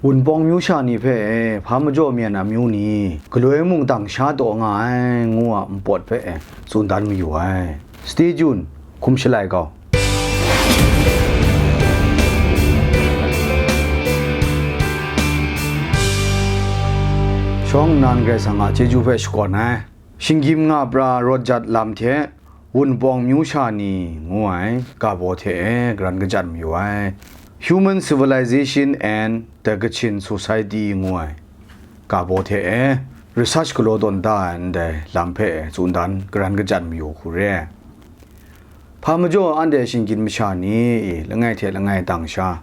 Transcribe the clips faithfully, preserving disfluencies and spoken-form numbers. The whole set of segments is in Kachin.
Wunpawng amyu sha ni hpe e, hpa majaw myen amyu ni, galoi mung dang sha taw nga ai, ngu a npawt hpe e, tsun dan mayu ai. Stay tuned, hkum shalai gau. Shawng nnan Karai Kasang a chyeju hpe shakawn ai. Shinggyim nga pra rawt jat lam hte, Wunpawng amyu sha ni ngu ai ga baw hte e, garan kachyan mayu ai. Human Civilization and the Kachin Society ngu ai ga baw hte e, research galaw tawn da ai ndai lam hpe tsun dan garan kachyan mayu hku re. Hpa majaw anhte shinggyim masha ni langai hte langai dang sha,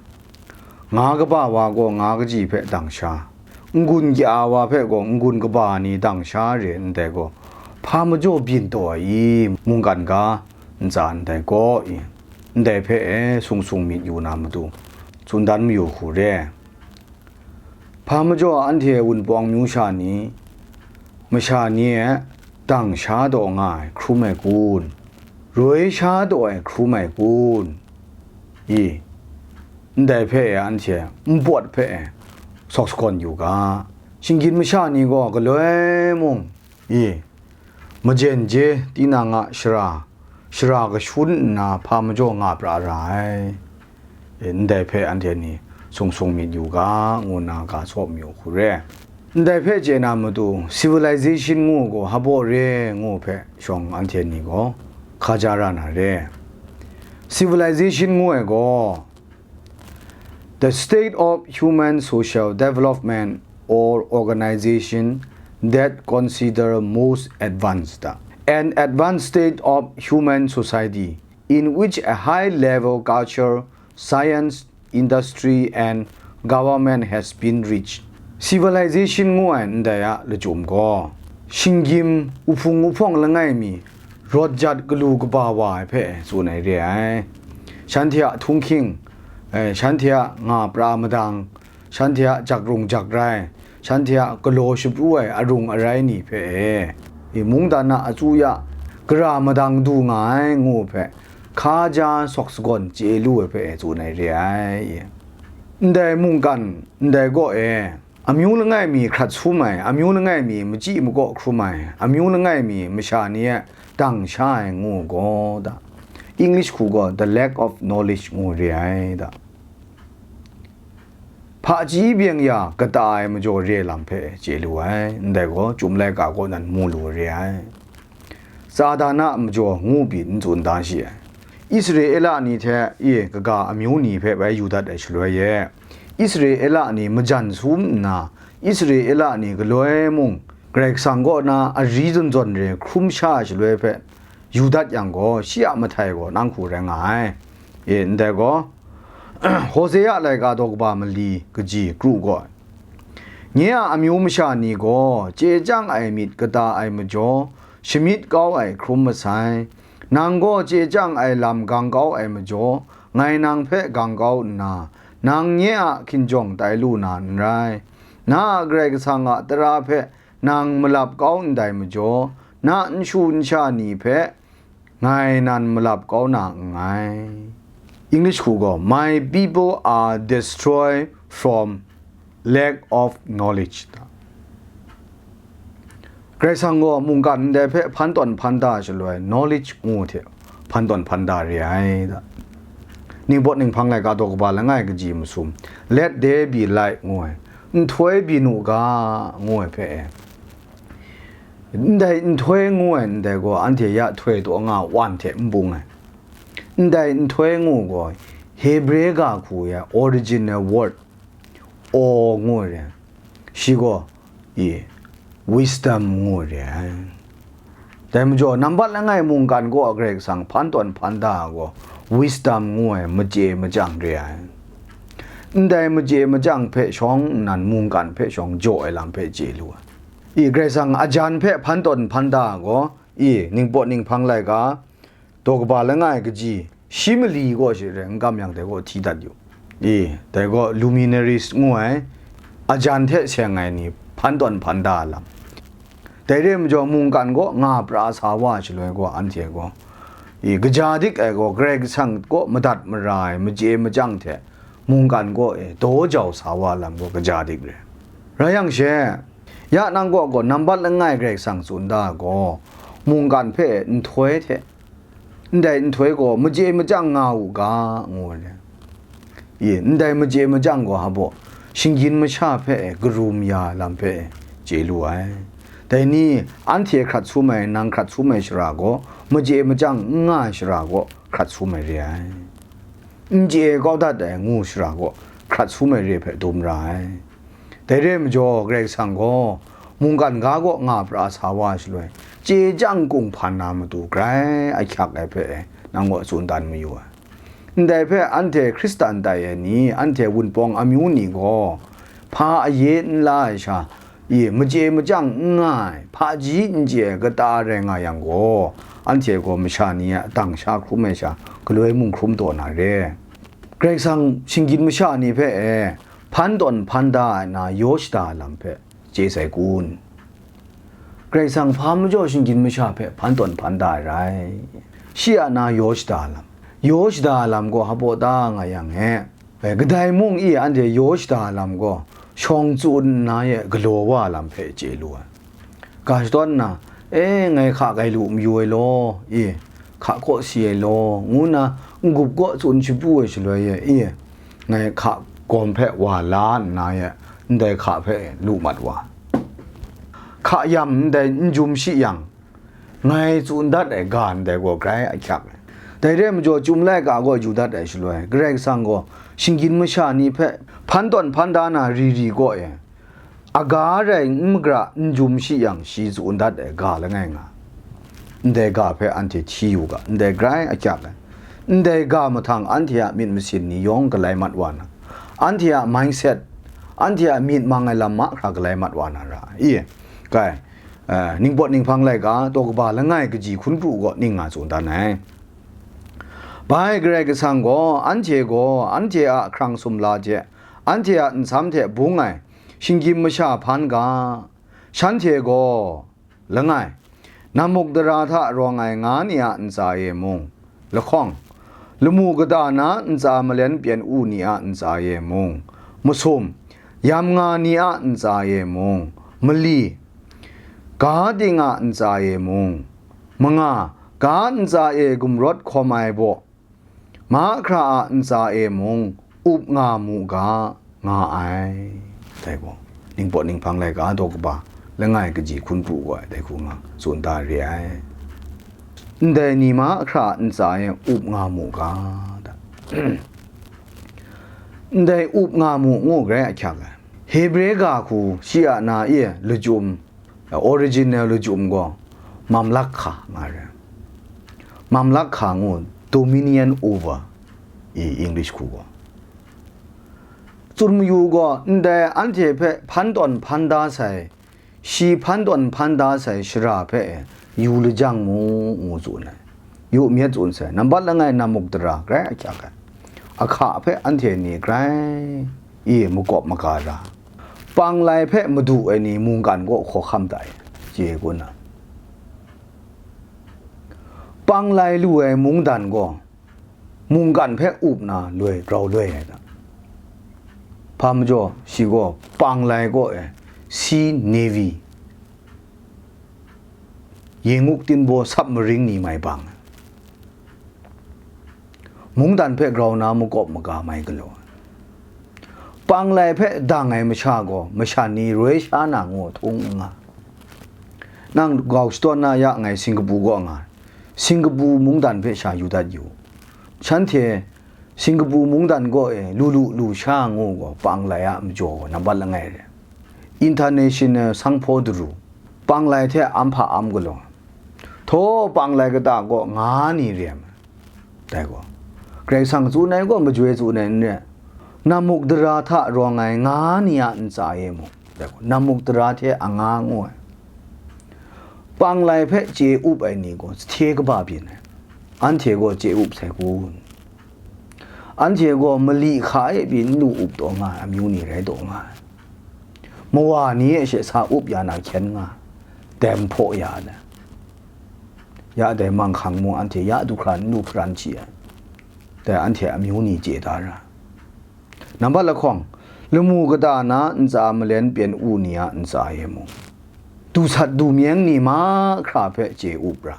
nga kaba wa gaw nga kaji hpe dang sha, n-gun kya wa hpe gaw n-gun kaba ni dang sha re ndai gaw, hpa majaw byin taw ai i, mungkan ga ntsa ndai gaw i, ndai hpe e sung sung myit yu na matu, tsun dan mayu hku re. Hpa majaw anhte Wunpawng amyu sha ni, masha ni e dang sha taw nga ai hkrum ai kun? Roi sha taw ai hkrum ai kun? I, ndai hpe e anhte npawt hpe e sawk sagawn yu ga. Shinggyim masha ni gaw galoi mung, i, majen je tinang a shara, shara kashun nna hpa majaw nga pra ra ai. E, ndai hpe anhte ni sung sung myit yu ga, ngu nna ga saw mayu hku re. Ndai hpe chye na matu, civilization ngu gaw hpa baw re ngu hpe shawng anhte ni gaw hkaja ra na re. Civilization ngu ai gaw, the state of human social development or organization that consider most advanced. An advanced state of human society in which a high level culture, science, industry and government has been reached. Civilization ngu ai ndai a lachyum gaw, shinggyim, uhpung uhpawng langai mi, rawt jat galu kaba wa ai hpe tsun ai re ai. Shanhte a htunghking, eh, shanhte a nga pra madang, shanhte a jak rung jak rai, shanhte a galaw shapru ai arung arai ni hpe e, i mungdan a achyu ya gara madang du nga ai ngu hpe, hkaja sawk sagawn chye lu ai hpe tsun ai re ai. Ndai mungkan ndai gaw e, amyu langai mi hkrat sum ai, amyu langai mi machyi makaw hkrum ai, amyu langai mi masha ni e dang sha ai ngu gaw da, English hku gaw the lack of knowledge ngu re ai da. Hpaji byeng ya kata ai majaw re lam hpe chye lu ai, ndai gaw Chyum laika kaw nan mu lu re ai. Satan a majaw ngu pyi n tsun da shi ai. Israela ni hte e kaga amyu ni hpe bai yu dat ai shaloi e, Israela ni majan sum nna, Israela ni galoi mung Karai Kasang kaw na ari zawn zawn re hkrum sha ai shaloi hpe, yu dat yang gaw, shi a mahtai gaw nang hku rai nga ai. E, ndai gaw, Hosea laika daw kaba mali kaji kru gaw, nye a amyu masha ni gaw chye chyang ai myit kata ai majaw, shamyit kau ai hkrum masai. Nang gaw chye chyang ai lam gang kau ai majaw, ngai nang hpe gang kau nna, nang nye a hkinjawng tai lu na n rai. Na a Karai Kasang a tara hpe nang malap kau ndai majaw, na nshu nsha ni hpe ngai nan malap kau na nngai. English hku gaw, "My people are destroyed from lack of knowledge." Karai Kasang gaw mungkan ndai hpe hpan tawn hpan da shaloi, knowledge ngu hte hpan tawn hpan da re ai da. Ningpawt ninghpang laika daw kaba langai kaji masum, "Let there be light," ngu ai, "Nhtoi byin u ga," ngu ai hpe e. Ndai nhtoi ngu ai ndai gaw, anhte ya htoi taw nga wan hte n bung ai. Ndai nhtoi ngu gaw, Hebre ga hku ya original word, aw ngu ai re. Shi gaw, i, wisdom ngu ai re ai. Dai majaw, nambat langai mungkan kaw a Karai Kasang hpan tawn hpan da ai gaw, wisdom ngu ai machye machyang re ai. Ndai machye machyang hpe shawng nnan mungkan hpe shawng jaw ai lam hpe chye lu ai. I, Karai Kasang a jan hpe hpan tawn hpan da ai gaw, i, ningpawt ninghpang laika, daw kaba langai kaji, shi mali gaw shi re, n kam yang dai gaw hti dat yu. I, dai gaw luminaries ngu ai, a jan hte seng ai ni hpan tawn hpan da ai lam. Dai re ai majaw, mungkan gaw nga pra sa wa ai shaloi gaw, anhte gaw, i, kaja dik ai gaw, Karai Kasang kaw madat mara ai machye machyang hte, mungkan kaw e daw jau sa wa lam gaw kaja dik re. Rai yang she, ya nang kaw gaw nambat langai Karai Kasang tsun da gaw, mungkan hpe nhtoi hte, ndai nhtoi gaw machye machyang nga u ga, ngu ai. I, ndai machye machyang gaw hpa baw, shinggyim masha hpe garum ya lam hpe chye lu ai. Dai ni, anhte hkrat sum ai, nang hkrat sum ai shara gaw, machye machyang n nga ai shara gaw hkrat sum ai re ai. N chye kau dat ai ngu shara gaw hkrat sum ai re hpe dum ra ai. Dai re ai majaw, Karai Kasang gaw mungkan ga kaw nga pra sa wa ai shaloi, chye chyang kunghpan na matu grai ahkyak ai hpe nang kaw tsun dan mayu ai. Ndai hpe anhte Hkristan tai ai ni, anhte Wunpawng amyu ni gaw, hpa aye n la ai sha, i, machye machyang n nga ai, hpaji n chye ai kata rai nga yang gaw, anhte gaw masha ni a dang sha hkrum ai sha, galoi mung hkrum taw na re. Karai Kasang shinggyim masha ni hpe e, hpan tawn hpan da ai na yaw shada ai lam hpe chye sai kun? Karai Kasang hpa majaw shinggyim masha hpe hpan tawn hpan da ai rai? Shi a na yaw shada ai lam, yaw shada ai lam gaw hpa baw ta nga yang e, e, kadai mung i anhte yaw shada ai lam gaw, shawng tsun nna e galaw wa ai lam hpe chye lu ai. Ga shadawn nna, e, ngai hka gai lu mayu ai law, i, hka kaw si ai law, ngu nna n-gup kaw tsun shapu ai shaloi e, i, ngai hka gawm hpe wa la nna e, ndai hka hpe lu mat wa. Hka yam ndai n jum shi yang, ngai tsun dat ai ga ndai gaw grai ahkyak ai. Dai re ai majaw, Chyum laika gaw yu dat ai shaloi, Karai Kasang gaw shinggyim masha ni hpe hpan tawn hpan da na ri ri gaw e, aga rai n magara n jum shi yang, shi tsun dat ai ga langai nga, ndai ga hpe anhte hti yu ga, ndai grai ahkyak ai. Ndai ga mahtang anhte a myit masin ni yawng galai mat wa na, anhte a mindset, anhte a myit mang ai lam mahkra galai mat wa na ra ai. I, kai, eh, Ningpawt Ninghpang laika, daw kaba langai kaji hkun pru gaw ning nga tsun dan ai. Bai Karai Kasang gaw, anhte gaw, anhte a hkrang sumla hte, anhte a nsam hte bung ai, shinggyim masha hpan ga, shanhte gaw, langai, Nammukdara hta rawng ai nga ni a ntsa e mung, lahkawng, lamu kata na ntsa malen pyen u ni a ntsa e mung, masum, yam nga ni a ntsa e mung, mali, ga ting a ntsa e mung, manga, ga ntsa e gumrawt hkawm ai baw, mahkra a ntsa e mung up nga mu ga, nga ai. Dai gaw, Ningpawt Ninghpang laika daw kaba langai kaji hkun pru gaw ai, dai hku nga tsun da re ai. Ndai ni mahkra a ntsa e up nga mu ga, da. Ndai up nga mu ngu grai ahkyak ai. Hebre ga hku shi a na e lachyum, original lachyum gaw, mamlakha nga re. Mamlakha ngu, dominion over, i English hku gaw. Tsun mayu gaw, ndai anhte hpe hpan tawn hpan da sai, shi hpan tawn hpan da sai shara hpe yu lajang mu, ngu tsun ai. Yu myit tsun sai, nambat langai Nammukdara grai ahkyak ai. Ahka hpe anhte ni grai i makawp maga ra, panglai hpe madu ai ni mungkan kaw hkawhkam tai, chye kun ai. Panglai lu ai mungdan gaw, mungkan hpe up na loi grau loi ai ga. Hpa majaw, shi gaw panglai kaw e, sea navy, yinguk tinbaw submarine ni mai bang ai. Mungdan hpe grau na makawp maga mai galaw ai. Panglai hpe dang ai masha gaw, masha ni roi sha na ngu htung n nga. Nang grau shadawn na ya, ngai Singapore kaw nga, Singapore mungdan hpe sha yu dat yu. Shanhte Singapore mungdan kaw e lu lu lu sha ngu gaw, panglai a majaw gaw nambat langai re. International sanghpaw daru, panglai hte am hpa am galaw, htaw panglai kata kaw nga ni re ai. Dai gaw, Karai Kasang tsun ai gaw majoi tsun ai n re, Nammukdara hta rawng ai nga ni a ntsa e mung, dai gaw, Nammukdara hte anga ngu ai. Panglai hpe chye up ai ni gaw, sahte kaba byin ai. Anhte gaw chye up sai kun? Anhte gaw mali hka e pyi n lu up taw nga ai amyu ni rai taw nga ai. Mawa ni e she sa up ya na hkyen nga, dai mahpaw ya ai. Ya dai manghkang mung anhte ya du hkra n lu hparan chye ai. Dai anhte amyu ni chye da ra. Nambat lahkawng, lamu kata na ntsa malen pyen u ni a ntsa e mung, du sat du myeng ni mahkra hpe chye up ra.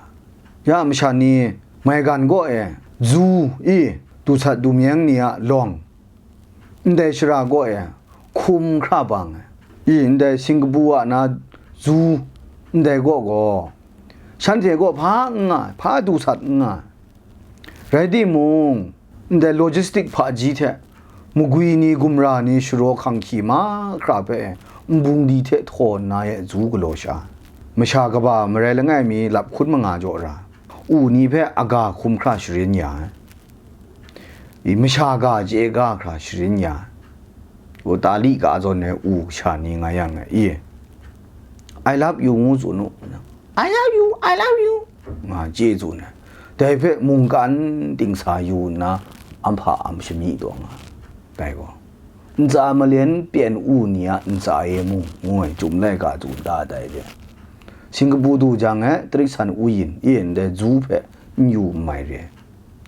Ya masha ni maigan kaw e zu i du sat du myeng ni a lawng, ndai shara kaw e hkum hkra bang ai i, ndai Singkapu a na zu ndai kaw gaw, shanhte kaw hpa n nga ai, hpa du sat n nga ai. Rai timung, ndai logistic hpaji hte magwi ni, gumra ni, sharaw hkang hkyi mahkra hpe nbung di hte htaw nna e zu galaw sha, masha kaba marai langai mi lap hkun manga jaw ra, u ni hpe aga hkum hkra sharin ya ai. I masha ga chye ga hkra sharin ya ai. U tali ka zawn ai u kasha ni nga yang e, i, "I love you," ngu tsun u. "I love you, I love you," nga chye tsun ai. Dai hpe mungkan ting sa yu nna, am hpa am shamyi taw nga ai. Dai gaw, ntsa malen pyen u ni a ntsa e mung, ngu ai, Chyum laika tsun da dai de. Singkapu du jang e, tarik san uyin, i ndai zu hpe n yu n mai re.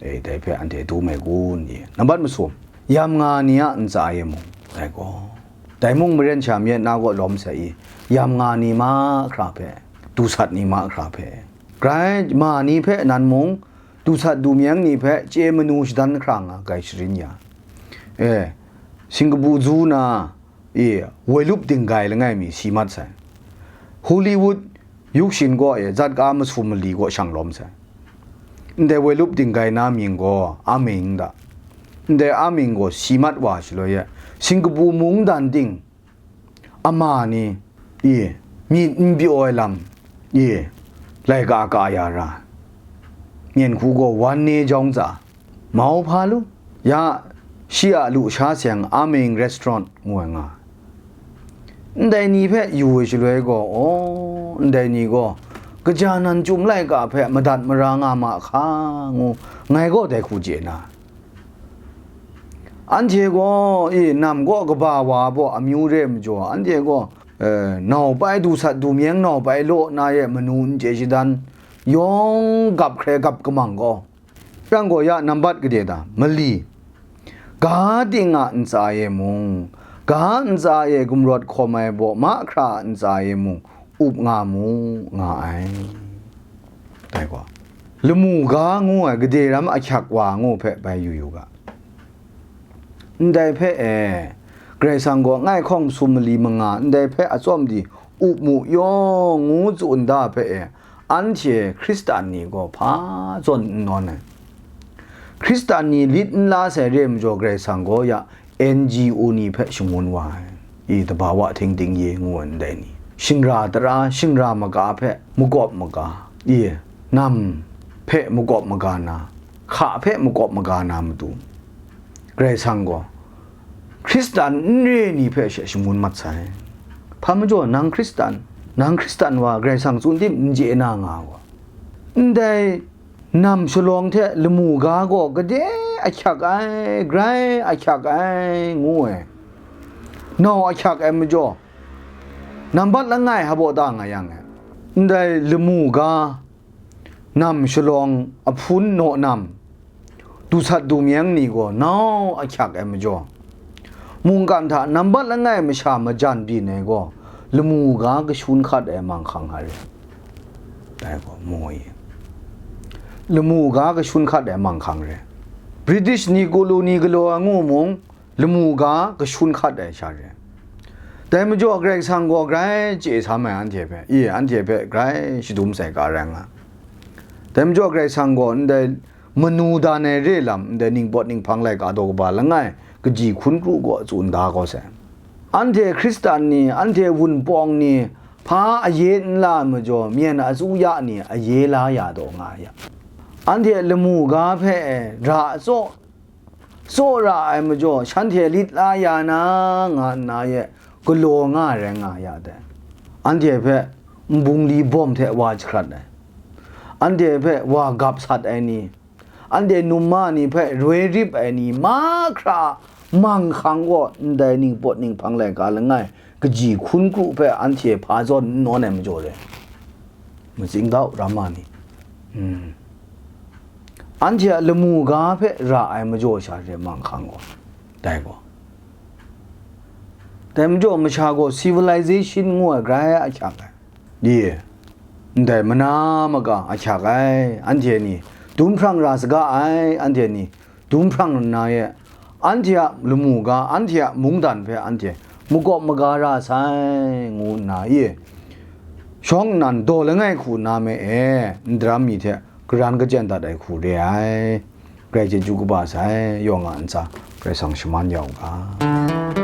E, dai hpe anhte dum ai kun? I, nambat masum, yam nga ni a ntsa e mung, dai gaw, dai mung maren sha myit na kaw lawm sai i, yam nga ni mahkra hpe, du sat ni mahkra hpe, grai ma ni hpe nan mung, du sat du myeng ni hpe chye manu shadan hkra nga ai sharin ya. E, Singkapu zu na, e, Woi Lup Dinggai langai mi si mat sai. Hollywood yuk shin gaw, e, zat ka masum mali gaw shang lawm sai. Ndai Woi Lup Dinggai na mying gaw Aming da. Ndai Aming gaw si mat wa shaloi e, Singkapu mungdan ting ama ni, e, myit n pyaw ai lam, e, laika ka ya ra. Myen hku gaw wan ne jawng tsa, mau hpa lu, ya, shi a lu sha seng Aming Restaurant ngu ai nga. Ndai ni hpe yu ai shaloi gaw, aw, ndai ni gaw, kaja nan Chyum laika hpe madat mara nga ma hka, ngu, ngai gaw dai hku chye na. Anhte gaw, e, nam kaw kaba wa baw amyu re ai majaw, anhte gaw, e, nau pai du sat du myeng nau pai law na e manu n chye shadan, yawng gap hkrai gap kamang gaw, yang gaw ya nambat gade da, mali, ga ting a ntsa e mung, ga ntsa e gumrawt hkawm ai baw mahkra a ntsa e mung, up nga mu, nga ai. Dai gaw, lamu ga ngu ai gade ram ahkyak wa ngu hpe bai yu yu ga. Ndai hpe e, Karai Kasang gaw ngai hkawng masum mali manga ndai hpe atsawm di up mu yaw ngu tsun da hpe e, anhte Hkristan ni gaw hpa zawn n nawn ai. Hkristan ni lit n la sai re ai majaw, Karai Kasang gaw ya N G O ni hpe shangun wa ai, i, tabawa tingting ye ngu ai ndai ni, shingra tara, shingra maga hpe makawp maga, i, nam hpe makawp maga na, hka hpe makawp maga na matu, Karai Kasang gaw Hkristan n re ni hpe she shangun mat sai. Hpa majaw, nang Hkristan, nang Hkristan wa Karai Kasang tsun tim n chye na nga gaw, ndai nam shalawng hte lamu ga gaw gade ahkyak ai, grai ahkyak ai, ngu ai. Nau ahkyak ai majaw, nambat langai hpaw da nga yang e, ndai lamu ga, nam shalawng, ahpun naw nam, du sat du myeng ni gaw nau ahkyak ai majaw, mungkan hta nambat langai masha majan byin ai gaw, lamu ga kashun hkat ai manghkang a re. Dai gaw, mu i. Lamu ga kashun hkat ai manghkang re. British ni koloni galaw ai ngu mung, lamu ga kashun hkat ai sha re. Dai majaw Karai Kasang gaw grai chye sa mai anhte hpe, i, anhte hpe grai shadum sai ga rai nga. Dai majaw Karai Kasang gaw ndai manu dan ai re lam, ndai ningpawt ninghpang laika daw kaba langai kaji hkun kru gaw tsun da kau sai. Anhte Hkristan ni, anhte wunpawng ni, hpa aye n la ai majaw, myen a tsu ya ni aye la ya daw nga ya. Anhte lamu ga hpe ra tsaw, tsaw ra ai majaw, shanhte lit la ya na, nga nna ye galaw nga ai rai nga ya dai. Anhte hpe nbungli bawm hte wa jahkrat ai, anhte hpe wa gap sat ai ni, anhte numa ni hpe roi rip ai ni mahkra a manghkang gaw ndai ningpawt ninghpang laika langai kaji hkun kru hpe anhte hpa zawn n nawn ai majaw re. Matsing dau, rama ni. Hmm. Anhte a lamu ga hpe ra ai majaw sha re manghkang gaw, dai gaw, Dai majaw masha gaw civilization ngu ai grai ahkyak ai, di, ndai mana maga ahkyak ai, anhte ni dum hprang ra saga ai, anhte ni dum hprang nna ye, anhte a lamu ga, anhte a mungdan hpe anhte makawp maga ra sai, ngu nna i, shawng nnan daw langai hku na me e, n daram mi hte karan kachyen dat ai hku re ai. Grai chyeju kaba sai, yawng a ntsa Karai Kasang shaman ya u ga.